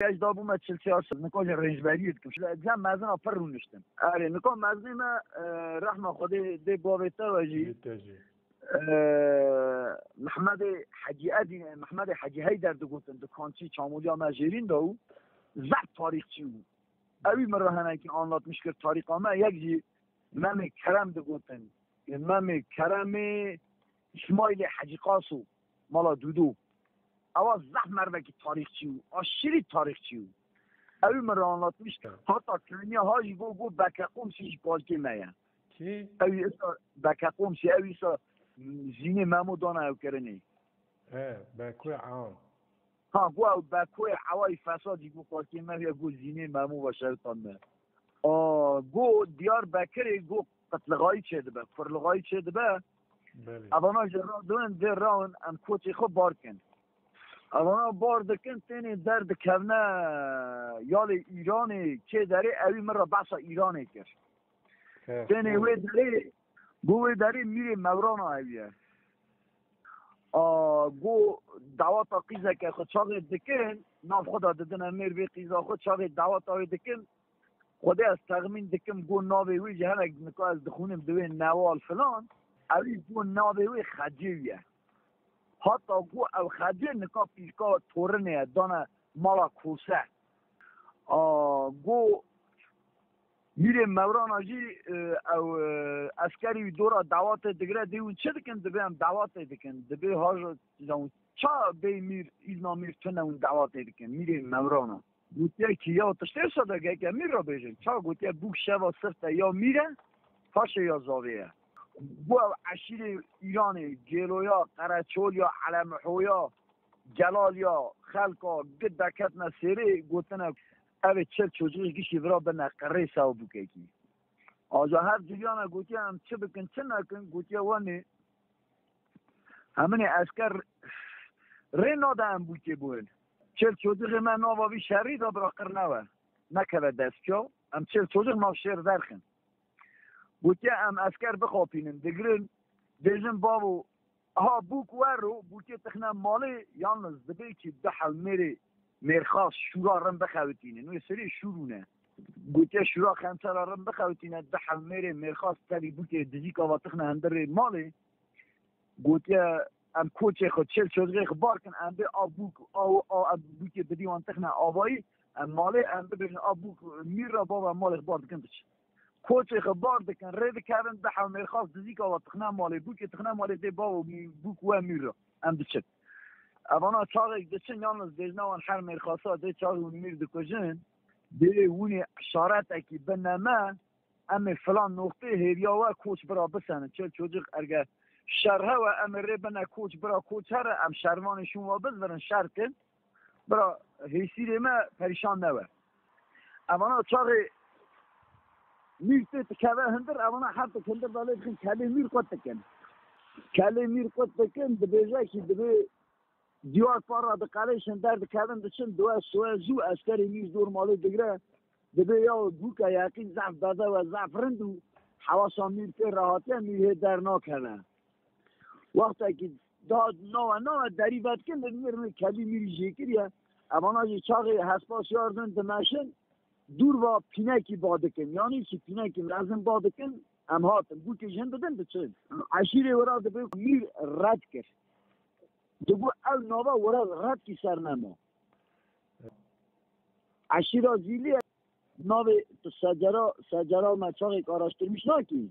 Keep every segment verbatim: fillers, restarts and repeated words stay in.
Ez dabûme çil çar sal, nika jî rêncberiyê dikim. Cem mezina pir rûniştin. Erê, nika mezinê me, e, rehma Xwedê dê bavê te ve jî. Dê te jî. E, Mehmedê Hecî Edî, Mehmedê Hecî Heyder digotin, di Kançî Çamoliya me jêrîn de û zehf tarîxçî bû. Ewî min re hinekî anlatmiş kir tarîxa me, yek jî Memê Kerem digotin. Memê Keremê Îsmaîlê Hecî Qaso, mala Dûdû. Ewa zehf mervekî tarîxçî û aşîrî tarîxçî û. Ewî min re anlatmiş. Hata keniya ha jî got, got Beke Qomsî jî kalkê me ye. Kî? Ewî îsa Beke Qomsî, ewî îsa Zînê Memo dana ew kirinê. He, Bekoyê Ewan. Ha, got ew Bekoyê Ewayî fesadî got kalkê me ye, got Zînê Memo ve şewitandine. A, got Diyarbekirê got qitlixayî çêdibe, kurlixayî çêdibe. Belê. Evana jî radin dê rawin em koçê xwe bar kin. Evana bar dikin, tênê derdikevne yalê Îranê, kê derê ewî min re behsa Îranê kir. He, Tênê doğru. Wê derê, got wê derê mîrê Mewrana ew ye. A, got dawata qîzeke xwe çaxê dikin, nav xwe da didine mêr vê qîza xwe çaxê dawata wê dikin. Xwedê ez texmîn dikim, got navê wê jî hinek nika ez dixwînim divê Newal filan. Ewî got navê wê Xecê ye. Hata got ew Xecê nika pîrka torinê ye, dane mala Kose. A, got Mîrê Mewrana jî, e, ew, e, eskerî wî dora dawatê digire, dê hûn çi dikin? Dibê em dawatê dikin. Dibê haja, ya hûn ça bê mîr, îzna mîr tune hûn dawatê dikin. Mîrê Mewrana. Gotiye ki ya tiştê wisa de geke mîr re bêjin. Ça gotiye bûk şeva sifte ya mîr e, paşê ya zavê ye. Bu ev eşîrê Îranê, Gêloya, Qereçolya, Elemihoya, Celal ya, xelka, gid deketine sêrê, gotine, ev ê çil çocixê giştî vira bine qirrê sew bûkekî. Aja her cihiyana gotiye, em çi bikin, çi nekin, gotiye, wenê, heminê esker rê nade em bûkê bûrin. Çil çocixê me nava vî şerî de bira qir newe. Nekeve destpiya, em çil çocix nav şêr derxin. Gotiye, em esker bixapînin, digirin, bêjin, bavo, ha bûk wero, bûkê tixne malê, yalniz dibê ki du hewmêrê mêrxas şûra rin bixewitînin. Wê serê şûrûne. Gotiye, şûra xensera rin bixewitîne, du hewmêrê mêrxas tevî bûkê dijîka va tixne hundirê malê. Gotiye, em koçê xwe, çil çocixê xwe bar kin, em bê a bûk, a, a, em bûkê bidî wan tixne avayî, em malê, em bibêjin, a bûk mîr re, bava, em malê xwe bar dikin diçin. Koçê xwe bar dikin, rê dikevin, du hew mêrxas dijîka wa tixne malê, bûkê tixne malê, dê bavo, mî-, bûk we mîr re, em diçin. Evana çaxêk diçin, yalniz bêjna wan her mêrxasa, dê çaxê hûn mîr dikujin, dê hûnê işaretekî bine me, em ê filan noqtê hêviya we koç bira bisenin. Çil çocuk erge şer hewe, em ê rê bine koç bira koç here, em şervanê şûn we bizvirin, şer kin. Bira hêsîrê me perîşan nebe. Evana çaxê mîr tê dikeve hundir, evana her tik hundir da lê dixin kelê mîr qut dikin. Kelê mîr qut dikin, dibêje ki dibê diyar par ra diqelêşin, derdikevin diçin, diwe siwe zû eskerê mîr zor malê digire, dibê ya bûka yeqîn zehf beve we zehf rind û hewasa mîr pê re hatiye, mîr hê dernakeve. Wextekî da nawe nawe derî vedikin, li vir min kelî mîrî jêkiriye. Evana jî çaxê hespa siyar din dimeşin, dûr va pînekî ba dikin. Yanî çi pînekî mezin ba dikin, em hatin. Bûkê jin didin diçin. Eşîrê wira dibê mîr red kir. Digot ew nava wira redkî ser nema. Eşîra Zîlî ye. Navê tu secera, secera me çaxêk araştirmiş nakî.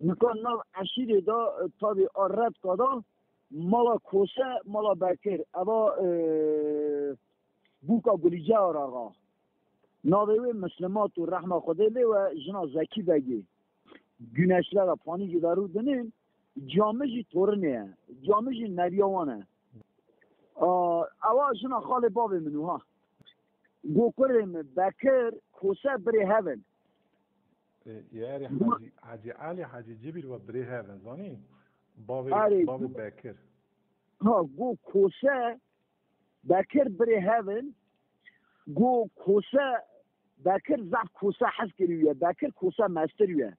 Nika nav eşîrê de, e, tabî a redka da mala Kose, mala Bekir. Eva, e, bûka Gulîcehar Axa. Navê wê Mislimat û rehma Xwedê lê we jina Zekî Begê. Güneşlere panî jî verû dinin, camijî torinê ye. Camijî neviya wan e. A, ewa jina xalê bavê min û ha. Go kurê min Bekir, Kose birê hev in. E, ya erê Hacî, Hacî Elî, Hacî Cibîr ve birê hev in, zanî? Bavê, Erê, bavê Bekir. Ha, go Kose, Bekir birê hev in. Go Kose, Bekir zaf Kose hez kiriye. Bekir Kose mestir ye.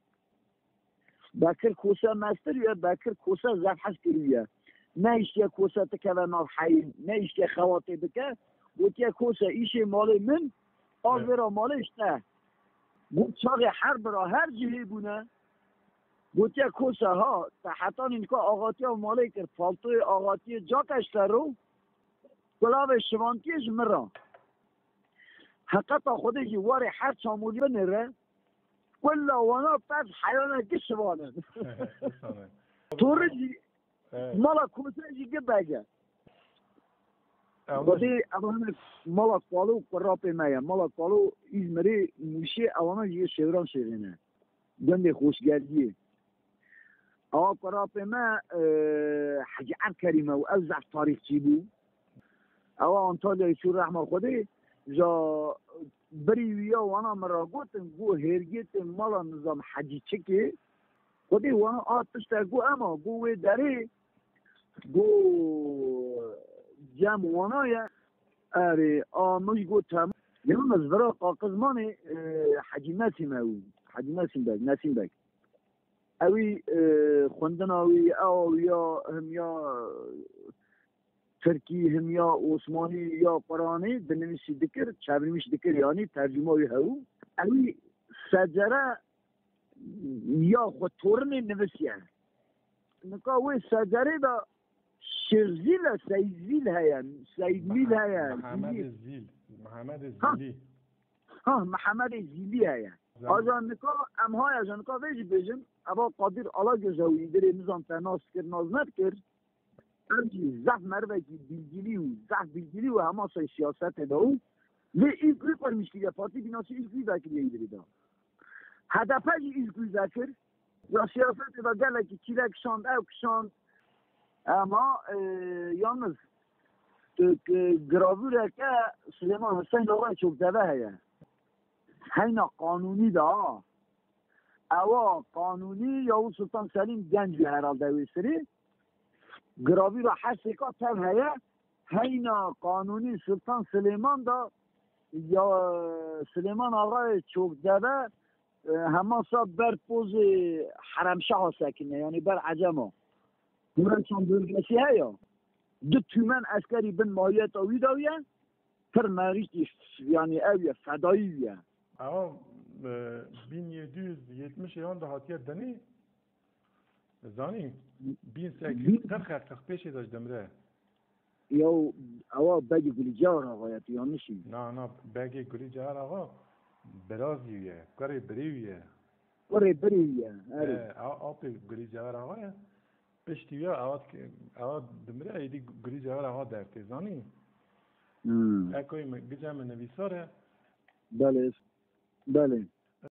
Bekir Kose mestir ye, Bekir Kose zaf hez kiriye. Ne îştiye Kose tikeve nav heyîn, ne îştiye xewatê bike. Gotiye, Kose, îşê malê min a vêra malê ji te. Got, çaxê herb ra her cihê bûne. Gotiye, Kose, ha, te heta nînka axatiya malê kir, paltoyê axatiyê cake ji te ro, kulavê şivantiyê ji min ra. Heqeta Xwedê jî warê her çamolî binêre, kula wana pez heywana gi şivanin. Tore jî, mala Kose jî gi bege. Xwedê ewana mala Kalo kurapê me ye. Mala Kalo Îzmirê, Mûşê, ewana jî Şêwran şêrê ne. Gundê Xoşgerdiyê. Awa kurapê me, e, Hecî Evkerîm e û ew zehf tarîxçî bû. Ewa Antalyayê çû rehma Xwedê, ja birî wî ya wana min ra gotin, got, hêrgêtê mala Nizam Hecî Çikê. Xwedê wana a tiştek got, ema got wê derê, got cem wana ye. Erê, a min jî got, tamam. Yalnız vira Qaqizmanê, e, Hecî Nesîm e û Hecî Nesîm Beg, Nesîm Beg. Ewî, e, xwendina wî, ew ya him ya Tirkî, him ya Osmanî, ya Quranî dinivîsî dikir, çevrîmîş dikir, yanî tercuma wî hebû. Ewî secere ya xwe torinê nivisiye. Nika wê secerê de Şêxzîl e, Seyzîl heye, Seydmîl heye, Mihemedê Zîlî. Zîl. Mihemedê Ha. Zîlî. Ha, Mihemedê Zîlî heye. Zan- Aja nika em haya ja nika vê jî bêjin, eva Qadir Alagöz ew îdirê nizam te nas kir, nas nedikir. Ev jî zehf merivekî bilgilî û zehf bilgilî û hema say siyasetê de û lê îlk wî qurmîş kiriye, partî bînasî îlk wî vekiriye îdirê de. H D P jî îlk wî vekir. Ya siyasetê de gelekî çîlek kişand, ew kişand. Ema, e, yalnız, tu, e, gravûreke Silêman Huseynoğlu Çokdeve heye. Heyna qanûnî de ha. Ewa qanûnî Yavuz Sultan Selim Genc herhalde wê sirê. Gravîra her sêka tev heye. Heyna qanûnî Sultan Silêman da ya Silêman Ağayê Çokdeve, e, hema sa ber pozê Heremşaha sekine, yanî ber Ecema. Hûreçan bölgesi heye. Du tümen eskerî bin mahiyeta wî de ye. Pir merîkî, yanî ew ye, fedayî ye. Ewa, e, bin yedi yüz yetmiş yan de hatiye denê. Zanî, bin sekiz yüz qirx qirx pêşê de ji demre. Ya ewa Begê Gulî Cewher Axa ye, tu yanlış î. Na, na, Begê Gulî Cewher Axa birazî ye, kurê birê wî ye. Kurê birê wî ye, erê. E, a, apê Gulî Cewher Axa ye. Piştî ya ewa, ewa dimire, êdî Gulî Cewher Axa dertê, zanî. Hmm. Ekoyê min, gije min nivîsar e. Belê. Belê.